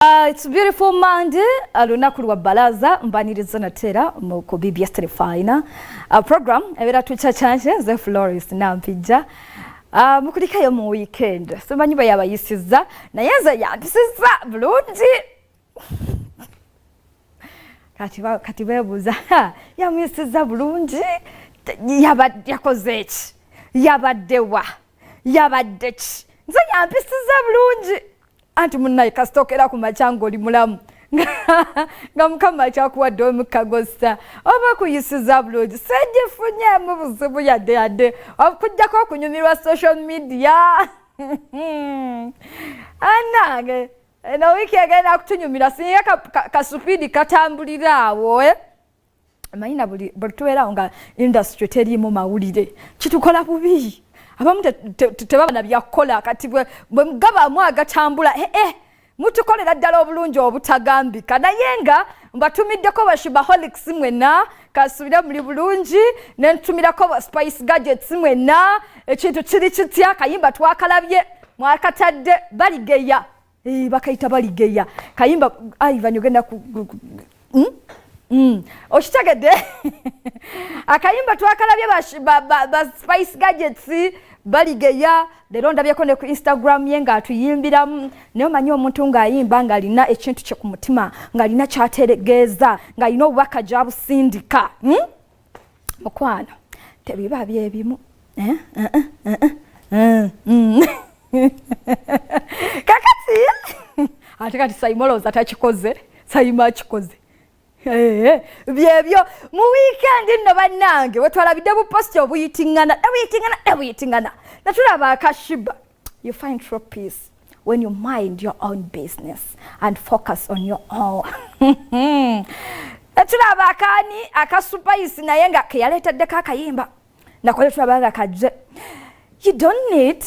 It's a beautiful Monday, lunaku lwa balaza, mbaniriza natera mu ku BBS Telefina. Program ebeera Tukyakyange, nze Floris Nampijja. Mukulikayo mu weekend. Simanyi bwe yabayisizza, naye nze yampisizza bulungi. Kati beebuuza, yamuyisizza bulungi, yakoze ki? Yabadde wa? Yabadde ki? Nze yampisizza bulungi. Anti munnaye kasitokera ku makya ng'oli mulamu nga Mukama akyakuwadde omukka gwossa oba kuyisiza bulungi, segifunyemu buzibu yadde yadde, okugjako okunyumirwa social media. Anange eno wiiki egenda kutunyumira singa kasupiidi katambulira awo, eh? Amanyi na buli tubeerawo nga industry teriimu mawulire kitukola bubi, abamu tebaba na byakukola. Kati bwe mugabaamu agatambula, mutukolera ddala obulungi obutagambika. Naye nga mbatumiddeko ba Shibaholics mwenna, kasubire muli bulungi, ne ntumirako ba Spice Gadgets mwenna. Ekintu kiri kitya? Kayimba twakalabye, mwakatadde baligeya, bakayita baligeya kayimba. Ivan, ogenda Okitegedde, akayimba twakalabye ba Spice Gadgets, baligeya. Leero ndabyeko ne ku Instagram ye ng'atuyimbiramu. Naye omanyi omuntu ng'ayimba ng'alina ekintu kye ku mutima, ng'alina kyategeeza, ng'alina obubaka gy'abusindika, Mukwano, tebiba byebimu, eh? Eh, eh. Kakati ate kati Saimo olowooza takikoze? Saimo akikoze. Byebyo mu wiikendi nno bannange wetwalabidde bu post obuyitiŋŋana ebuyitingana ebuyitiŋŋana, netulaba aka Sheebah. You find true peace when you mind your own business and focus on your own. Tulaba akaani aka Spice, naye nga keyaleeteddeko akayimba nakole, tulaba nga kajje, "You don't need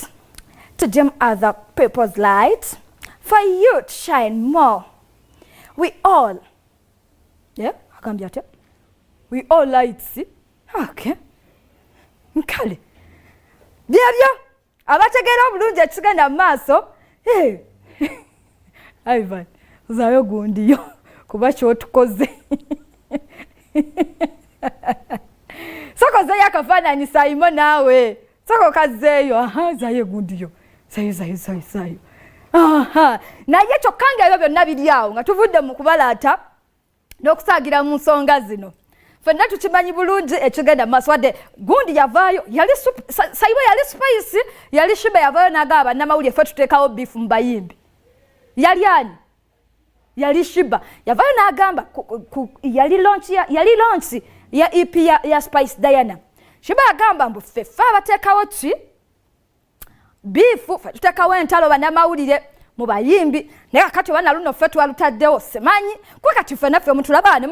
to dim other people's light for you to shine more. We all," yeah, agambye atya? "We all lights." Okay, nkale byebyo abategeera obulungi ekigenda mu maaso. Hey. Ivan, zaayo gundiyo kuba kyotukoze. Sokozeyo akafaananyi, Saimo, naawe soko kazzeeyo. Aha, zaayo egundiyo, zayo, zayo, zayo, zayo. Aha, naye kyokka nga ebyo byonna biri awo, nga tuvudde mu kubalaata n'okusaagira mu nsonga zino, ffenna tukimanyi bulungi ekigenda mu maaso. Wadde gundi yavaayo, yali Saimo, yali Spice, yali Sheebah, yavaayo n'agamba bannamawulire, ffe tuteekawo beef mu bayimbi. Yali ani? Yali Sheebah. Yavaayo n'agamba yali launch ya EP ya Spice Diana. Sheebah yagamba mbu ffe abateekawo ki beef, ffe tuteekawo entalo bannamawulire mu bayimbi. Naye kakati oba naluno ffe twalutaddewo simanyi, kuba kati ffe naffe mutulaba ne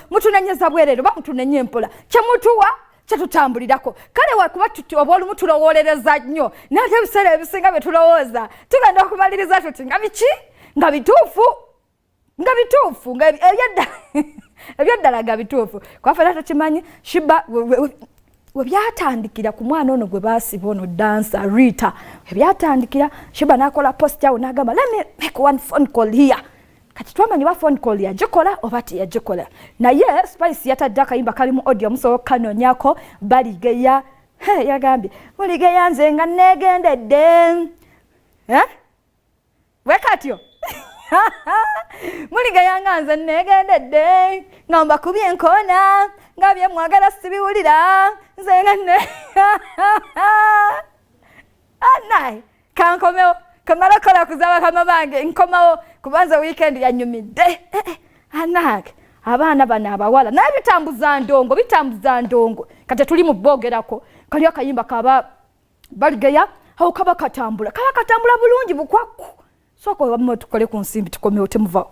mutunenyeza bwerere oba mutunenye empola, kyemutuwa kyetutambulirako. Kale wakuba oba olumu tulowoolereza nnyo, naye ate ebiseera ebisinga bye tulowooza tugenda okumaliriza tuti nga biki, nga bituufu, nga bituufu, nga ebyaddala nga bituufu. Kuba ffenna tukimanyi Sheebah we byatandikira ku mwana ono gwe baasiba, ono dancer Rita. Ebyatandikira Sheebah n'akola post awo n'agamba, "Let me make one phone call here." Kati twamanyi oba phone call yagikola oba teyagikola, naye Spice yatadde akayimba kalimu audio, musobola okukanoonyako, baligeya. Yagambye, "Muligeya nze nga neegendedde." Eh? Bwe katyo, "Muligeya nga nze neegendedde, nga mbakubye enkoona, nga bye mwagala sibiwulira, nze nga ne anaye." Kankomewo kamala kola kuza bakama bange, nkomawo kubanza weekend yanyumidde. Anange abaana bano abawala naye bitambuza ndongo, bitambuza ndongo. Kati tuli mu boogerako kali akayimba kaba baligeya awo, kaba katambula, kaba katambula bulungi bukwakku. Sooka wamu tukole ku nsimbi, tukomewo, temuvawo.